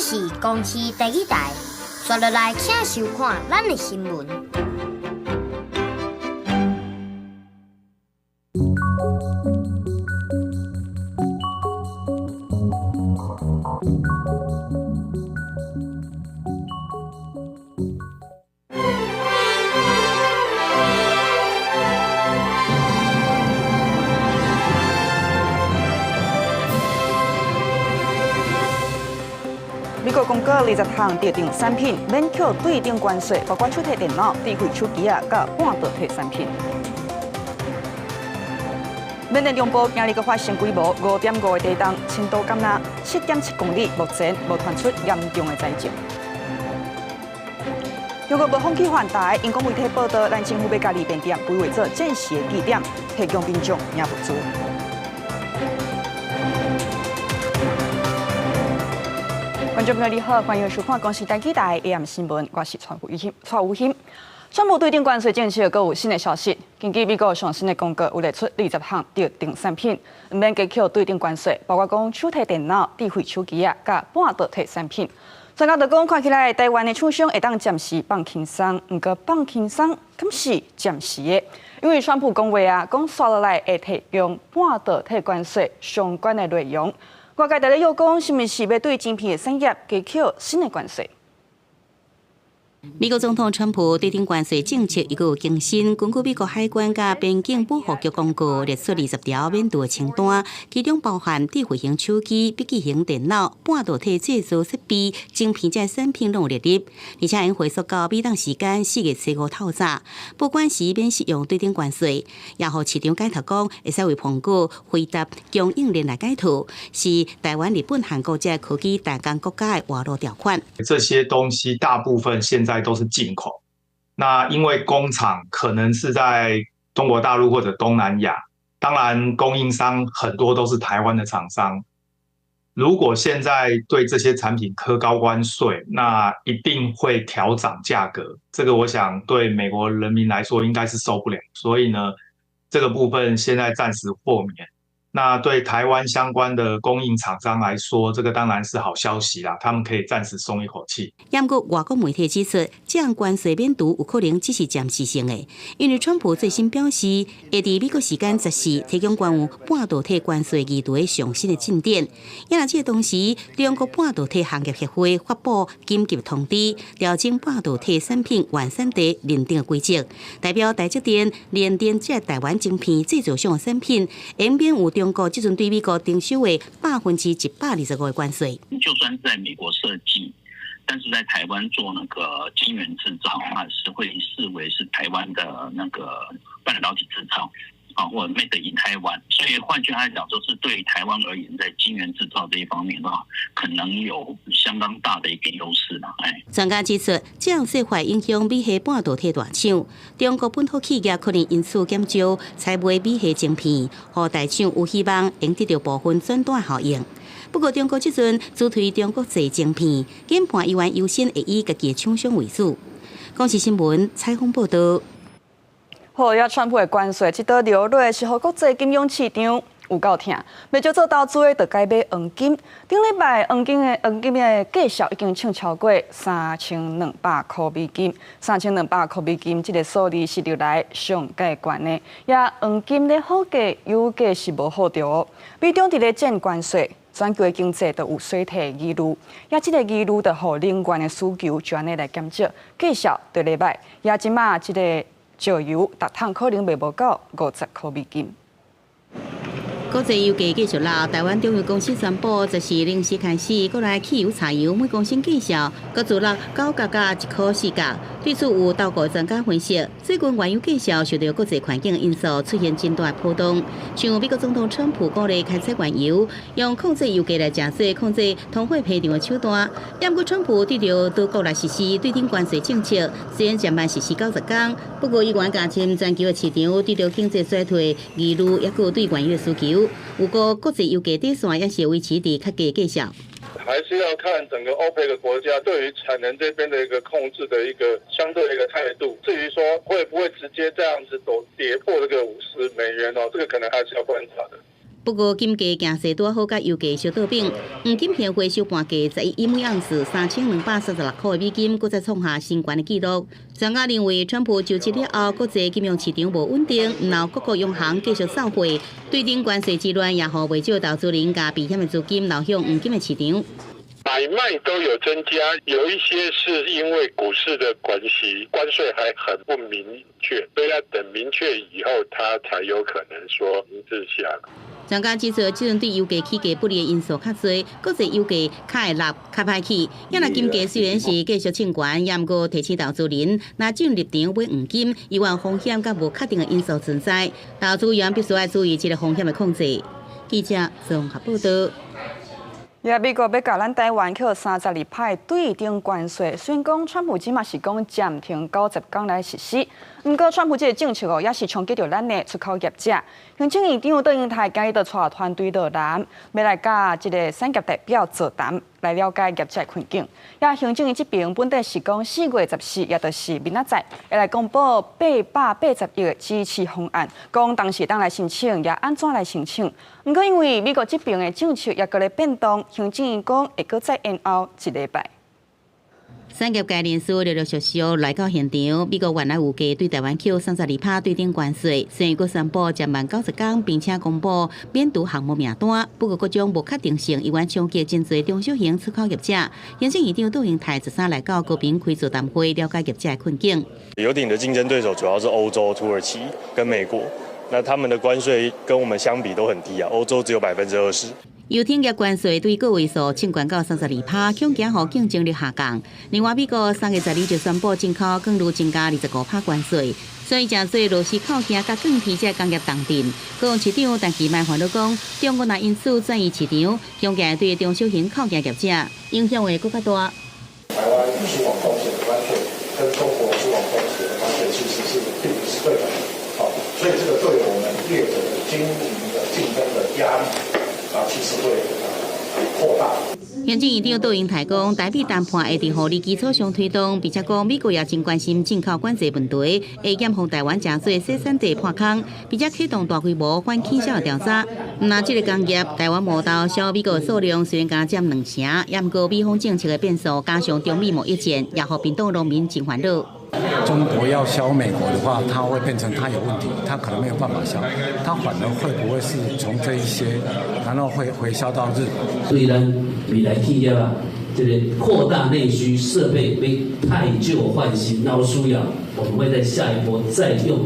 是公視台語台，紲落來請收看咱的新聞。美國公告20項特定產品免扣對等關稅，包括手提電腦、智慧手機仔佮半導體產品。緬甸中部今日閣發生規模5.5的地動，深度敢若7.7公里，目前無傳出嚴重的災情。中國無放棄環台，英國媒體報導，咱政府欲共利變店規劃做戰時的據點，提供民眾領物資。觀眾朋友你好，歡迎收看《公視台語台 AM 新聞》，我是蔡武興。蔡武興，川普對頂關稅政策閣有新的消息。根據美國上新的公告，有列出20項特定產品，毋免加扣對等關稅，包括講手提電腦、智慧手機仔佮半導體產品。專家就講，看起來台灣的廠商會當暫時放輕鬆，毋過放輕鬆敢是暫時的？因為川普講話啊，講紲落來會提供半導體關稅相關的內容。外界佇咧臆講，是毋是欲對晶片的產業加扣新的關稅？美國總統川普對頂關稅政策猶閣有更新，根據美國海關佮邊境保護局公告，列出20條免除的清單，其中包含智慧型手機、筆記型電腦、半導體製造設備、晶片這產品攏有列入，而且會回溯到美東時間4月初5透早，不管是免適用對等關稅，也予市場解讀講會使為蘋果、輝達供應鏈來解套，是台灣、日本、韓國這科技大江國家的活路條款。這些東西大部分現在都是進口，那因為工廠可能是在中國大陸或者東南亞，當然供應商很多都是台灣的廠商。如果現在對這些產品課高關稅，那一定會調漲價格，這個我想對美國人民來說應該是受不了。所以呢，這個部分現在暫時豁免。那對台灣相關的供應廠商來說，這個當然是好消息啦，他們可以暫時鬆一口氣。不過外國媒體指出，這項關稅免除有可能只是暫時性的，因為川普最新表示，會佇美國時間14提供關於半導體關稅議題上新的進展。也若這個同時，中國半導體行業協會發布緊急通知，調整半導體產品原產地認定的規則，代表台積電、聯電這台灣晶片製造商的產品，免有中國這陣對美國徵收的125%的關稅。就算在美國設計，但是在台灣做那個晶圓製造，那是會視為是台灣的那個半導體製造，啊，或者 Made in Taiwan。所以換句話講，就是對台灣而言，在晶圓製造這一方面的話，可能有相當大的一個優勢啦。哎，專家指出，這項說法影響美系半導體大廠，中國本土企業可能因此減少採買美系晶片，予大廠有希望會得著部分轉單效應。不過，中國這陣主推中國製晶片，減半依然優先會以家己的廠商為主。公視新聞採訪報導。好，也川普的關稅，這刀落落是予國際金融市場有夠疼。袂少做投資的就改買黃金。頂禮拜黃金的價數已經衝超過3200箍美金，3200箍美金這個數字是歷來上蓋懸的。也黃金咧好價，油價是無好著哦。美中佇咧戰關稅，全球的經濟都有衰退的疑慮。也這個疑慮就予能源的需求就按呢來減少，價數就禮拜。也這馬這個石油，逐桶可能賣無到50箍美金。國際油價繼續落，台灣中油公司宣布，14零時開始，國內汽油、柴油每公升價數閣自落9角佮1箍4角。對此有投顧專家分析，最近原油價數受著國際環境因素出現真大波動，像美國總統川普鼓勵開採原油，用控制油價來成做控制通貨膨脹的手段。毋過川普對著多國來實施對頂關稅政策，雖然暫慢實施90天，不過依然加深全球的市場對著經濟衰退疑慮，抑閣對原油的需求。有個國際油價底線也是維持佇較低價數。還是要看整個歐佩克國家對於產能這邊的一個控制的一個相對的一個態度。至於說會不會直接這樣子走跌破這個50美元哦，這個可能還是要觀察的。不過金價行勢拄好佮油價相倒反，黃金現貨收盤價11億每盎司3236塊的美金，閣再創下新懸的紀錄。專家認為，川普就職了後，國際金融市場無穩定，然後各國央行繼續掃貨，對等關稅之亂，也予袂少投資人共避險的資金流向黃金的市場。買賣都有增加，有一些是因為股市的關係，關稅還很不明確，所以要等明確以後，它才有可能說停滯下。專家指出，這陣對油價起價不利的因素較濟，國際油價較會落較歹去。也若金價雖然是繼續衝懸，也毋過提醒投資人，若進入場買黃金，猶原風險佮無確定的因素存在，投資員必須愛注意這個風險的控制。記者綜合報道。也美國欲共咱台灣課32%對等關稅，雖然講川普這馬是講暫停90天來實施，毋過川普這个政策哦，也是衝擊著咱的出口業者。行政院長卓榮泰今日就帶團隊落南，欲來佮這个產業代表座談，來了解業者的困境。也行政院這邊本底是講4月14，也就是明仔載，會來公布880億的支持方案，講當時當來申請，也按怎來申請。毋過因為美國這邊的政策也閣咧變動，行政院講會閣再延後一禮拜。產業界人士陸陸續續來到現場，美國原來預計對台灣扣32%對等關稅，雖然閣宣布暫緩90天，並且公布免除項目名單，不過各種無確定性，依然衝擊真濟中小型出口業者。行政院長卓榮泰13來到高屏開座談會，了解業者的困境。遊艇的競爭對手主要是歐洲、土耳其跟美國，那他們的關稅跟我們相比都很低啊，歐洲只有20%。遊艇業關稅對個位數衝懸到32%，恐驚予競爭力下降。另外，美國3月12就宣布進口鋼鋁增加25%關稅，所以誠濟螺絲扣件佮鋼鐵這工業重鎮。高雄市長陳其邁煩惱講，中國若因此轉移市場，恐驚對中小型扣件業者影響會閣較大。台灣輸往東協的關稅跟中國輸往東協的關稅其實是並不是對等的，好，所以這個對我們業者的經營的競爭的壓力啊，其實會擴大。行政院長卓榮泰講，台美談判會佇互利基礎上推動，並且講美國也真關心進口管制問題，會嚴防台灣誠濟生產地破空，並且啟動大規模反傾銷調查。毋但這个工業，台灣毛豆銷美國數量雖然敢佔2成，也毋過美方政策的變數，加上中美貿易戰，也予屏東農民真煩惱。中國要銷美國的話，它會變成它有問題，它可能沒有辦法銷，它反而會不會是從這一些，然後會回銷到日本？所以咱未來企業啊，這个擴大內需，設備欲汰舊換新，然後需要，我們會在下一波再用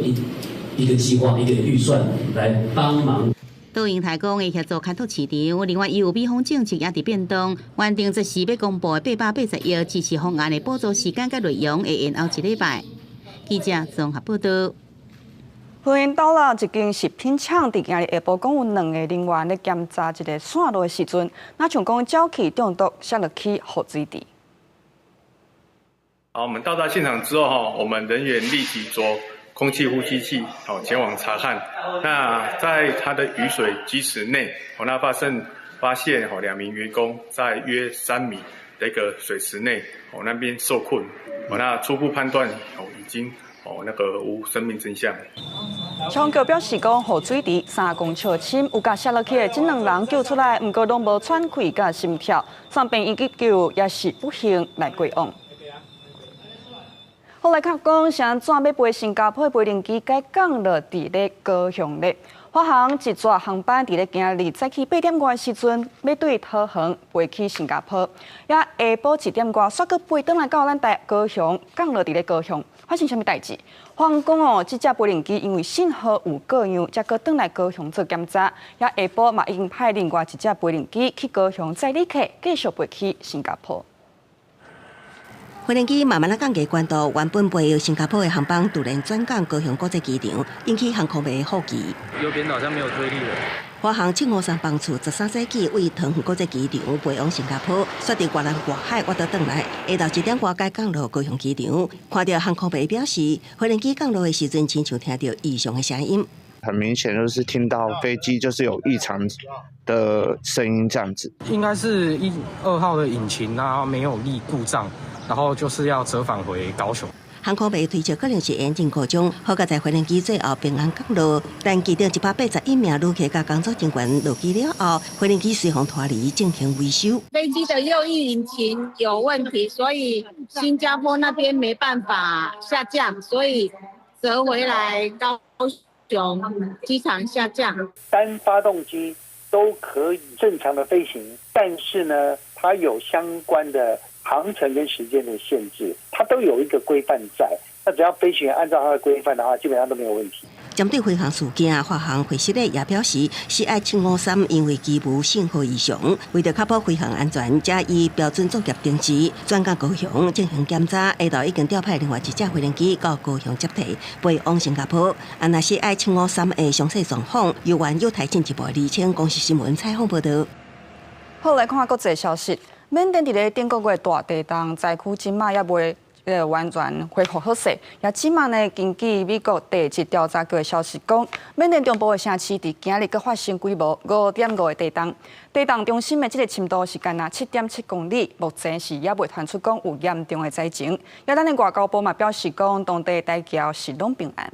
一個計劃、一個預算來幫忙。卓榮泰講會協助開拓市場，另外由美方政策也佇變動，原定這時欲公布的880億支持方案的補助時間佮內容會延後一禮拜。記者綜合報道。花蓮斗六一間食品廠佇今日下晡講有兩個人員咧檢查一個線路的時陣，若像講沼氣中毒，摔落去雨水池。好，我們到達現場之後，哈，我們人員立即著空氣呼吸器，好前往查看。那在它的雨水積池內，哦，那發現哦兩名員工在約3米的一個水池內，哦那邊受困。哦，那初步判斷，哦已經哦那個無生命徵象。廠局表示講，雨水池3公尺深，有共摔落去的這兩人救出來，毋過攏無喘氣佮心跳，送病院急救也是不幸來過往。後來看講，是按怎欲飛新加坡的飛行機改降落佇咧高雄咧？華航一逝航班佇咧今日早起8點外時陣，欲對桃園飛去新加坡，也下晡1點外，煞閣飛轉來到咱台高雄，降落佇咧高雄，發生啥物代誌？華航講哦，這隻飛行機因為信號有過樣，才閣轉來高雄做檢查，也下晡嘛已經派另外一隻飛行機去高雄載旅客，繼續飛去新加坡。飛行機慢慢仔降低高度，原本飛到新加坡的航班突然轉降高雄國際機場，引起航空迷的好奇。右邊好像沒有推力了。華航753班次13早起對桃園國際機場飛往新加坡，煞佇越南外海倚倒轉來，下晝1點外改降落高雄機場。看著航空迷表示，飛行機降落的時陣，親像聽著異常的聲音。很明顯就是聽到飛機就是有異常的聲音，這樣子。應該是1、2號的引擎啊沒有力故障。然後就是要折返回高雄。航空媒推測可能是引擎故障，好佳哉飛行機最後平安降落。但機頂181名旅客佮工作人員落機了後，飛行機隨予拖離進行維修。飛機的右翼引擎有問題，所以新加坡那邊沒辦法下降，所以折回來高雄機場下降。單發動機都可以正常的飛行，但是呢，它有相關的航程跟時間的限制，它都有一個規範在。那只要飛行員按照它的規範的話，基本上都沒有問題。針對飛航事件，華航回釋的也表示，CI753因為機務信號異常，為著確保飛航安全，才依標準作業停止，轉到高雄進行檢查。下晝已經調派另外一架飛行機到高雄接替，飛往新加坡。啊，若 CI753的詳細狀況，由阮友台進一步釐清。公視新聞採訪報導。好，來看國際消息，緬甸佇咧頂個月大地動災區，這馬猶未完全恢復好勢。也這馬呢，根據美國地質調查局的消息講，緬甸中部的城市佇今日閣發生規模5.5的地動，地動中心的這個深度是干焦7.7公里，目前是猶未傳出講有嚴重的災情。也咱的外交部嘛表示講，當地台僑是攏平安。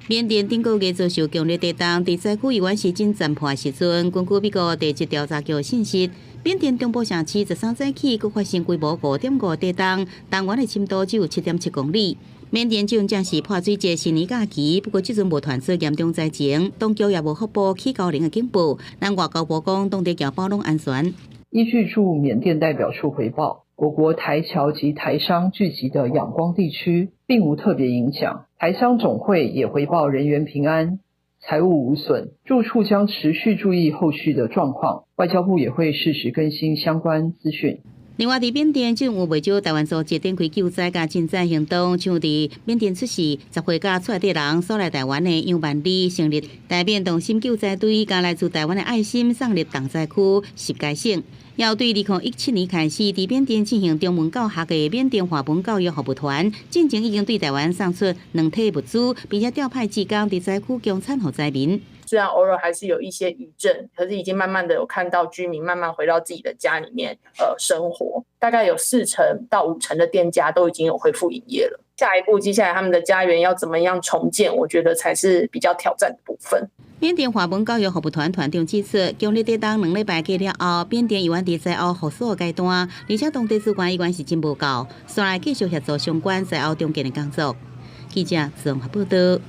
緬甸頂個月遭受強烈地動，佇災區猶原是真殘破時陣，根據美國地質調查局信息，緬甸中部城市13早起閣發生規模5.5地動，動源的深度只有7.7公里。緬甸這陣正是潑水節新年假期，不過這陣無傳出嚴重災情，當局也無發布起高齡的警報。咱外交部講，當地僑胞攏安全。依據駐緬甸代表處回報，我國台僑及台商聚集的仰光地區並無特別影響。台商總會也回報人員平安，財物無損。駐處將持續注意後續的狀況，外交部也會適時更新相關資訊。另外，佇緬甸，政府袂少台灣組織展開救災佮賑災行動，像佇緬甸出事10歲佮厝內底人鎖來台灣的楊萬里成立台緬同心救災隊，佮來自台灣的愛心送入重災區10個省。要對2017年開始佇緬甸進行中文教學的緬甸華文教育服務團，進前已經對台灣送出兩體物資，並且調派志工佇災區供餐予災民。雖然偶爾還是有一些餘震，可是已經慢慢的有看到居民慢慢回到自己的家裡面，生活。大概有4成到5成的店家都已經有恢復營業了。下一步，接下來他們的家園要怎麼樣重建，我覺得才是比較挑戰的部分。緬甸華文教育服務團團長指出，強烈地動2禮拜過了後，緬甸猶原佇災後復甦的階段，而且當地資源依然是真無夠，所以繼續協助相關災後重建的工作。記者綜合報道。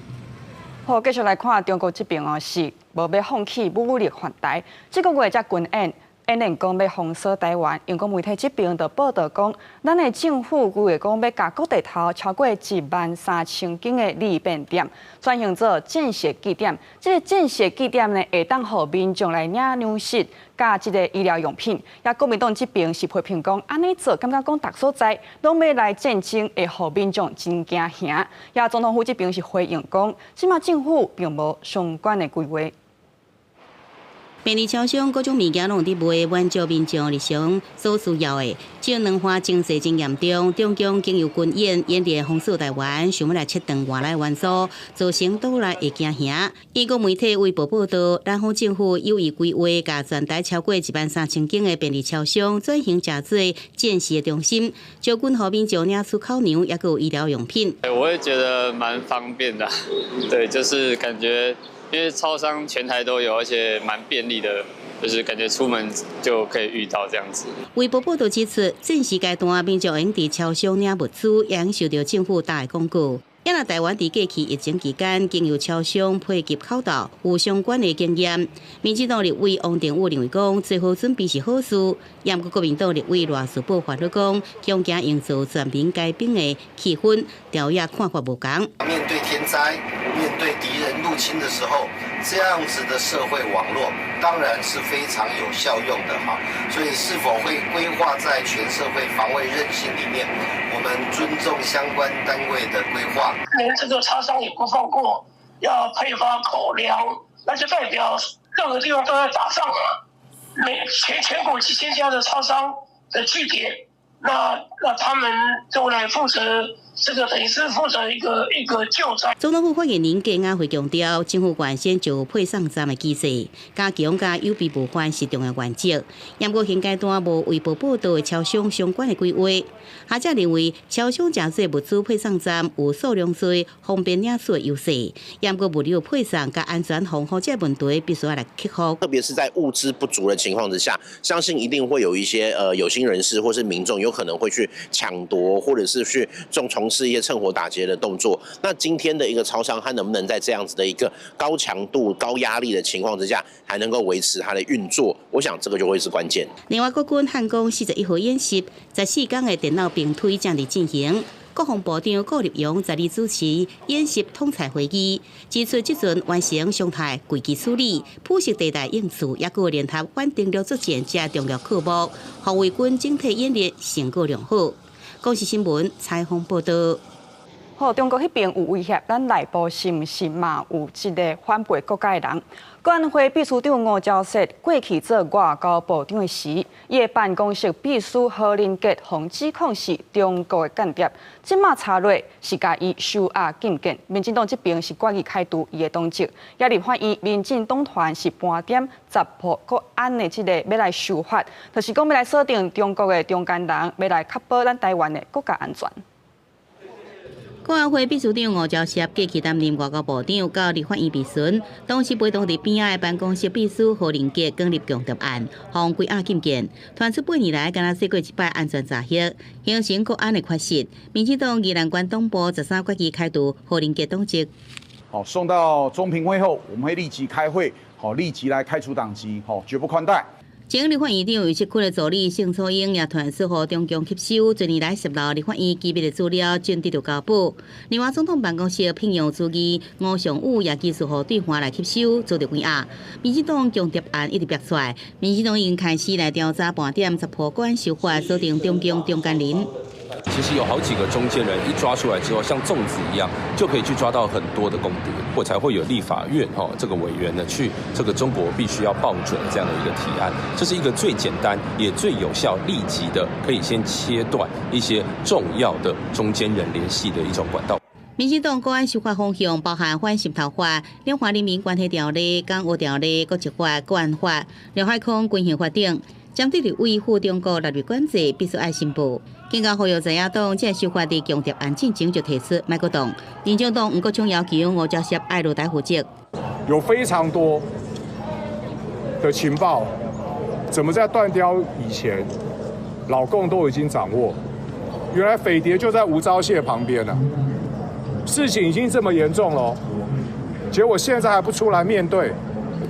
好，繼續來看中國這邊哦，是無欲放棄武力犯台。這個月才軍演，演練講欲封鎖台灣。英國媒體這邊就報道講，咱的政府規劃講欲共國地頭超過1萬3千間的利便店，轉型做戰時據點。這個戰時據點呢，會當予民眾來領糧食、佮這個醫療用品。也國民黨這邊是批評講，按呢做感覺講逐所在攏欲來戰爭，會予民眾真驚嚇。也總統府這邊是回應講，這馬政府並無相關的規劃。便利超商各種物件攏有佇賣，滿足民眾日常所需要的。這兩岸情勢真嚴重，中共經由軍演演練封鎖台灣，想欲來切斷外來援助，造成島內會驚嚇。英國媒體衛報報道，南方政府有意規劃，共全台超過1萬3千間的便利超商轉型成做戰時的中心，將軍予民眾領取口糧，抑閣有醫療用品。我會覺得蠻方便的，對，就是感覺。因為超商全台都有，而且蠻便利的，就是感覺出門就可以遇到這樣子。衛報報道指出，戰時階段民眾會佇超商領物資，也受著政府打的廣告。也若台灣佇過去疫情期間，經由超商配給口罩，有相關的經驗。民進黨立委王定宇認為講，做好準備是好事。毋過國民黨立委賴士葆煩惱講，恐驚營造全民皆兵的氣氛，朝野看法無仝。面對天災，面對敵人入侵的時候，這樣子的社會網絡當然是非常有效用的哈。所以是否會規劃在全社會防衛韌性裡面，我們尊重相關單位的規劃。連這個超商也不放過，要配發口糧，那就代表任何地方都在打仗啊！每全國幾千家的超商的據點，那那他們就來負責這個，等於是負責一個一個救災。總統府發言人郭雅慧強調，政府原先就有配送站的機制，加強佮有備無患是重要原則。毋過現階段無衛報報導的超商相關的規劃。學者認為，超商成做物資配送站有數量濟、方便領取的優勢。毋過物流配送佮安全防護這個問題必須愛來克服。特別是在物資不足的情況之下，相信一定會有一些有心人士或是民眾有可能會去搶奪，或者是去從事一些趁火打劫的動作。那今天的一個超商，它能不能在這樣子的一個高強度、高壓力的情況之下，還能夠維持它的運作？我想這個就會是關鍵。另外，國軍漢光41號演習，14工的電腦兵推正佇進行。國防部長顧立雄12主持演習統裁會議，指出這陣完成常態危機處理、灰色地帶應處，抑閣聯合反登陸作戰這重要課目，防衛軍整體演練成果良好。公視新聞採訪報導。好，中國彼邊有威脅，咱內部是毋是嘛有這个反背國家的人？國安會秘書長吳釗燮過去做外交部長的時，伊的辦公室秘書何林傑予指控是中國的間諜，這馬查落是共伊收押禁見。民進黨這邊是決議開除伊的黨籍，也立法院民進黨團是盤點查破國安的這个欲來修法，就是講欲來鎖定中國的中間人，欲來確保咱台灣的國家安全。國安會秘書長吳釗燮過去擔任外交部長，到立法院備詢，當時陪同佇邊仔的辦公室秘書何林傑捲入共諜案，予關押禁見，傳出八年來敢若做過一擺安全查核，形成國安的缺失。民進黨宜蘭縣黨部13決議開除何林傑黨籍。好，送到中評會後，我們會立即開會，好，立即來開除黨籍，好，絕不寬待。前立法院長游錫堃的助理盛楚英也傳出予中共吸收，近年來洩露立法院機密的資料，正得著交保。另外，總統辦公室聘用主任吳尚武也繼續予對岸來吸收，遭著關押。民進黨共諜案一直逼出來，民進黨已經開始來調查盤點查破國安修法，鎖定中共中間人。其實有好幾個中間人一抓出來之後，像粽子一樣，就可以去抓到很多的共諜，或才會有立法院哈這個委員呢去這個中國必須要報準這樣的一個提案，這是一個最簡單也最有效、立即的可以先切斷一些重要的中間人聯繫的一種管道。民進黨國安修法方向包含反滲透法、兩岸人民關係條例、港澳條例、國籍法、國安法、廖海空軍刑法等。針對立委赴中國納入管制，必須愛申報。更加呼籲在野黨這修法佇共諜案進前就提出，莫閣擋。民進黨黃國昌要求吳釗燮愛落台負責。有非常多的情報，怎麼在斷雕以前，老共都已經掌握？原來匪諜就在吳釗燮旁邊了。事情已經這麼嚴重了，結果現在還不出來面對，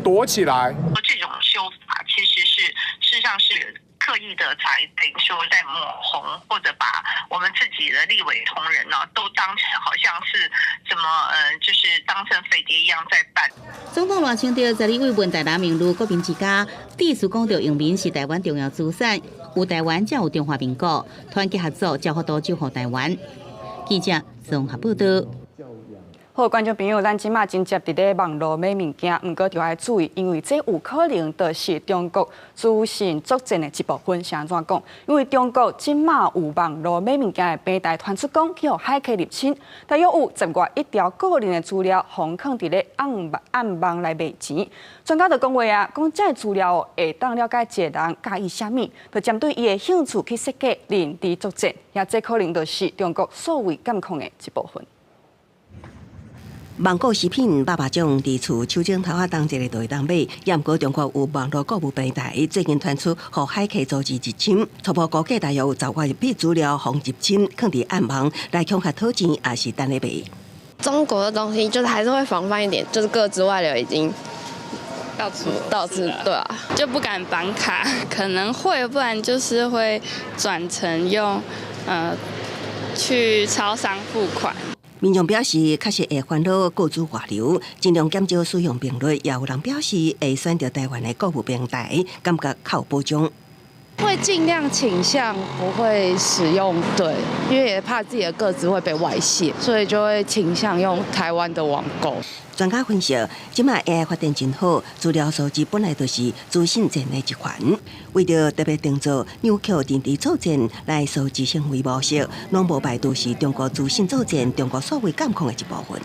躲起來。這種修法其實是事實上是刻意的，才等於說在抹紅，或者把我們自己的立委同仁呢，都當成好像是怎麼，就是當成匪諜一樣在辦。總統賴清德12慰問台南名儒國民之家，致詞講著移民是台灣重要資產，有台灣才有中華民國，團結合作，才有法度守護台灣。記者綜合報導。好，觀眾朋友，咱這馬真捷佇咧網路買物件，毋過就愛注意，因為這有可能就是中國資訊作戰的一部分。是按怎講？因為中國這馬有網路買物件的平台傳出講，去予駭客入侵，大約有10外億條個人的資料，予囥佇咧暗暗網來賣錢。專家就講話啊，講這个資料會當了解一个人佮意啥物，就針對伊的興趣去設計認知作戰，也這可能就是中國數位監控的一部分。網購食品百百種，佇厝手指頭仔動一下就會當買。也毋過中國有網路購物平台，最近傳出予駭客組織入侵，初步估計大約有10外億筆資料予入侵，囥佇暗網來恐嚇討錢，抑是等咧賣。中國的東西就是還是會防範一點，就是個資外流已經到處到處對啊，就不敢綁卡，可能會，不然就是會轉成用去超商付款。民眾表示，確實會煩惱個資外流，盡量減少使用頻率。也有人表示會選擇台灣的購物平台，感覺較有保障。會盡量傾向不會使用，對，因為也怕自己的個資會被外洩，所以就會傾向用台灣的網購。專家分析，這馬 AI 發展真好，資料收集本來就是資訊戰的一環。為著特別定做扭曲認知作戰來收集行為模式，攏無排除是中國資訊作戰、中國數位監控的一部分。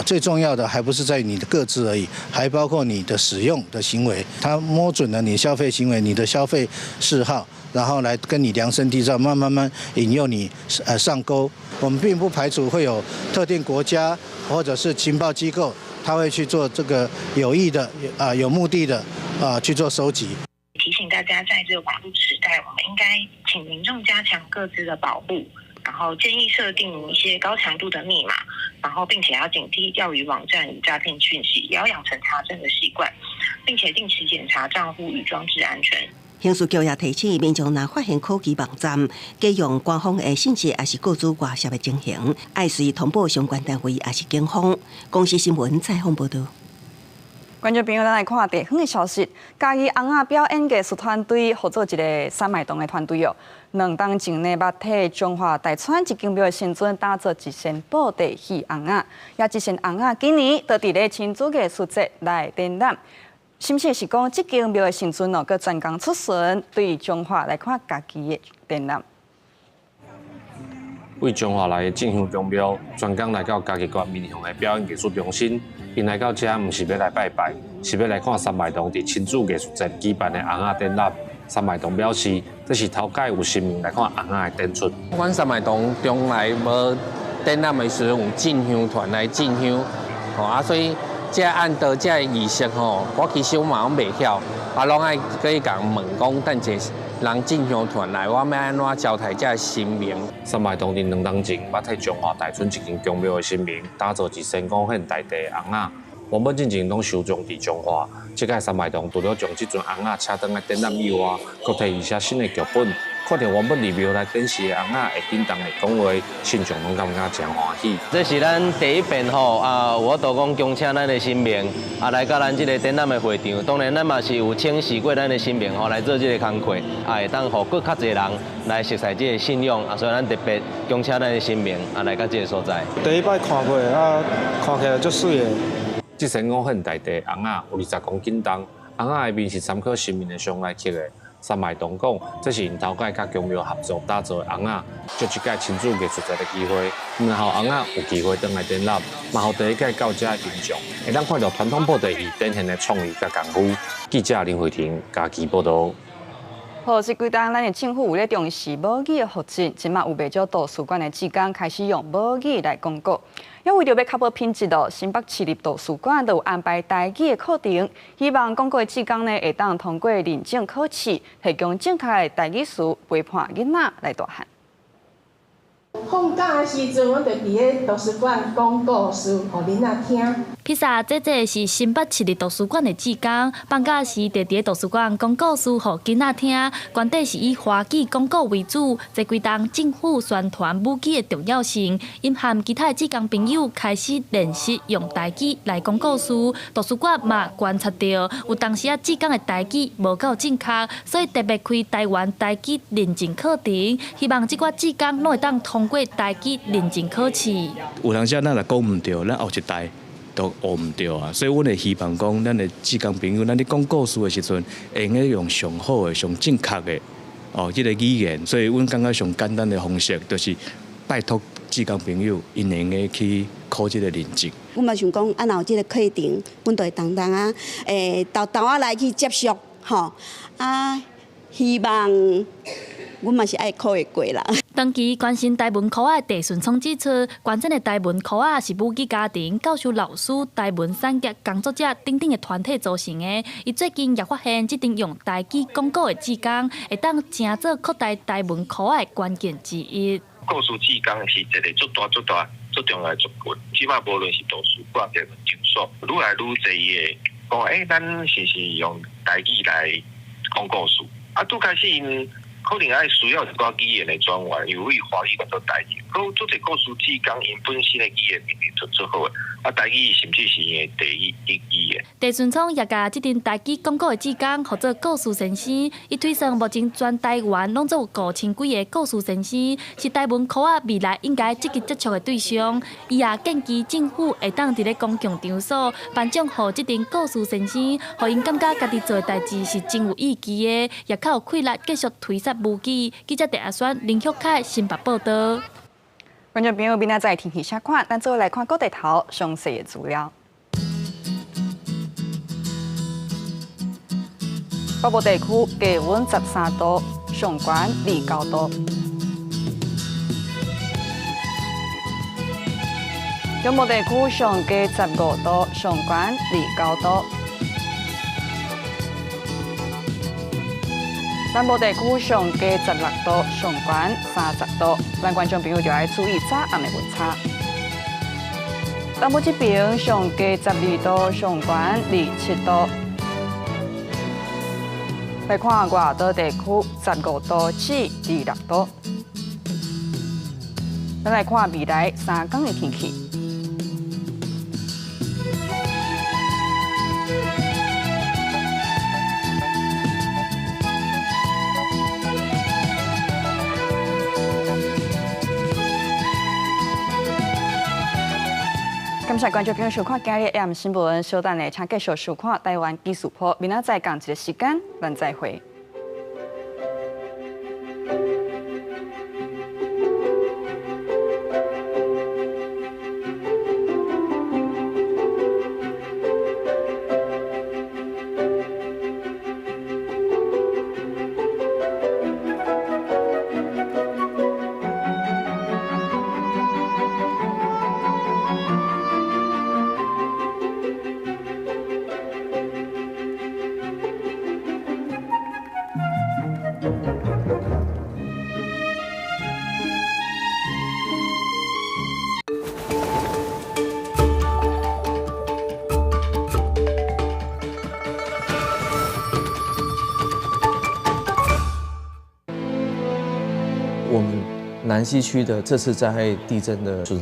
最重要的還不是在於你的個資而已，還包括你的使用的行為。他摸準了你消費行為、你的消費嗜好，然後來跟你量身締造，慢慢慢引誘你上鈎。我們並不排除會有特定國家或者是情報機構，他會去做這個有意的啊、有目的的啊去做收集。提醒大家，在這個網路時代，我們應該請民眾加強個資的保護，然後建議設定一些高強度的密碼，然後並且要警惕釣魚網站與詐騙訊息，也要養成查證的習慣，並且定期檢查賬戶與裝置安全。刑事局也提醒民眾，若發現可疑網站，假用官方的信息，抑是個資外洩的情形，愛隨通報相關單位，抑是警方。公視新聞採訪報導。觀眾朋友，咱來看地方的消息。嘉義尪仔表演藝術團隊合作一个三汶洞的團隊哦。2冬前呢，捌替彰化大川一間廟的神尊打造一身布袋戲尪仔，也這身尪仔今年就佇咧親子藝術節來展覽。甚至是講，這間廟的神尊哦，閣專工出巡對彰化來看家己的展覽。為彰化來的進香宮廟，專工來到嘉義縣民雄的表演藝術中心。𪜶來到遮，毋是欲來拜拜，是欲來看三汶洞佇親子藝術節舉辦的尪仔展覽。三汶洞表示，這是頭擺有神明來看尪仔的展出。阮三汶洞從來無展覽的時陣，有進香團來進香，吼啊，所以這按道這个儀式吼，我其實我嘛攏袂曉，啊，攏愛閣去共問講，等者人進香團來，我欲按怎招待這个神明。三汶洞佇2冬前，捌替彰化大村一間宮廟的神明打造一身古現大地的尪仔，原本進前攏收藏佇彰化，這擺三汶洞除了將這尊尪仔請轉來展覽以外，閣替伊寫新的劇本。看著原本佇廟內展示的尪仔會叮當會講話，信眾攏感覺誠歡喜。這是咱第一遍吼啊，有法度講恭請咱的神明啊來到咱這個展覽的會場。當然，咱嘛是有請示過咱的神明吼來做這個工課，啊會當予閣較濟人來熟悉這個信仰啊，所以咱特別恭請咱的神明啊來到這個所在。第一擺看過啊，看起來足媠的。這身五現大地尪仔有20公斤重，尪仔的面是參考神明的像來刻的。三汶洞講，這是𪜶頭擺佮宮廟合作打造的尪仔，藉這擺親子藝術節的機會，毋但予尪仔有機會轉來展覽，嘛予第一擺到遮的民眾會當看著傳統布袋戲展現的創意佮功夫。記者林慧婷嘉義報導。好，這幾冬咱的政府有咧重視母語的發展，這馬有袂少圖書館的志工開始用母語來講古。也為著欲確保品質哦，新北市立圖書館都有安排台語的課程，希望講古的志工呢會當通過認證考試，提供正確的台語詞陪伴囡仔來大漢。放假的時陣，阮就佇咧圖書館講故事，予囡仔聽。披薩這這是新北市立圖書館的志工，放假時就佇咧圖書館講故事予囡仔聽。原底是以華語講古為主，這幾冬政府宣傳母語的重要性，𪜶和其他的志工朋友開始練習用台語來講故事。圖書館嘛觀察著，有當時仔志工的台語無夠正確，所以特別開台灣台語認證課程，希望這寡志工攏會當通過台語認證考試。有當時咱若講毋對，咱後一代都學毋著啊。所以，阮會希望講，咱的志工朋友，咱咧講故事的時陣，會用用上好的、上正確的哦，這个語言。所以，阮感覺上簡單的方式，就是拜託志工朋友，𪜶會用去考這个認證。阮嘛想講，啊，若有這个課程，阮就會當當啊，沓沓仔來去接觸，吼啊，希望阮嘛是愛考會過啦。長期關心台文科仔的鄭順聰指出，關鍵的台文科仔是母語家庭、教授、老師、台文產業工作者等等的團體組成的。伊最近也發現，這陣用台語講古的志工，會當成做擴大台文科仔的關鍵之一。故事志工是一个足大、足大、足重要的族群。這馬無論是圖書館、台文場所，愈來愈濟的講，欸，咱是毋是用台語來講故事？啊，拄開始𪜶可能愛需要一寡語言的轉換，因為華語轉做台語。閣有足濟故事志工𪜶本身的語言能力就足好的，啊，台語甚至是𪜶的第一語言。鄭順聰也共這陣台語講古的志工，號做故事先生。伊推算目前全台灣攏總有5000幾个故事先生，是台文科仔未來應該積極接觸的對象。伊也建議政府會當佇咧公共場所頒獎予這陣故事先生，予𪜶感覺家己做的代誌是真有意義的，也較有氣力繼續推捒母語。記者鄭阿選、林旭凱新北報導。觀眾朋友，明仔載天氣啥款？咱做伙來看各地頭詳細的資料。北部地區低溫13度，上懸29度。中部地區上低15度，上懸29度。南部地區上低16度，上懸30度。咱觀眾朋友就愛注意早暗的溫差。東部這邊上低12度，上懸27度。來看外島地區15度至26度。咱來看未來3天的天氣。感謝觀眾朋友收看今日 AM 新聞，稍等下請繼續收看台灣紀事報。明仔載仝一个時間，咱再會。我們南西區的這次災害地震的損害。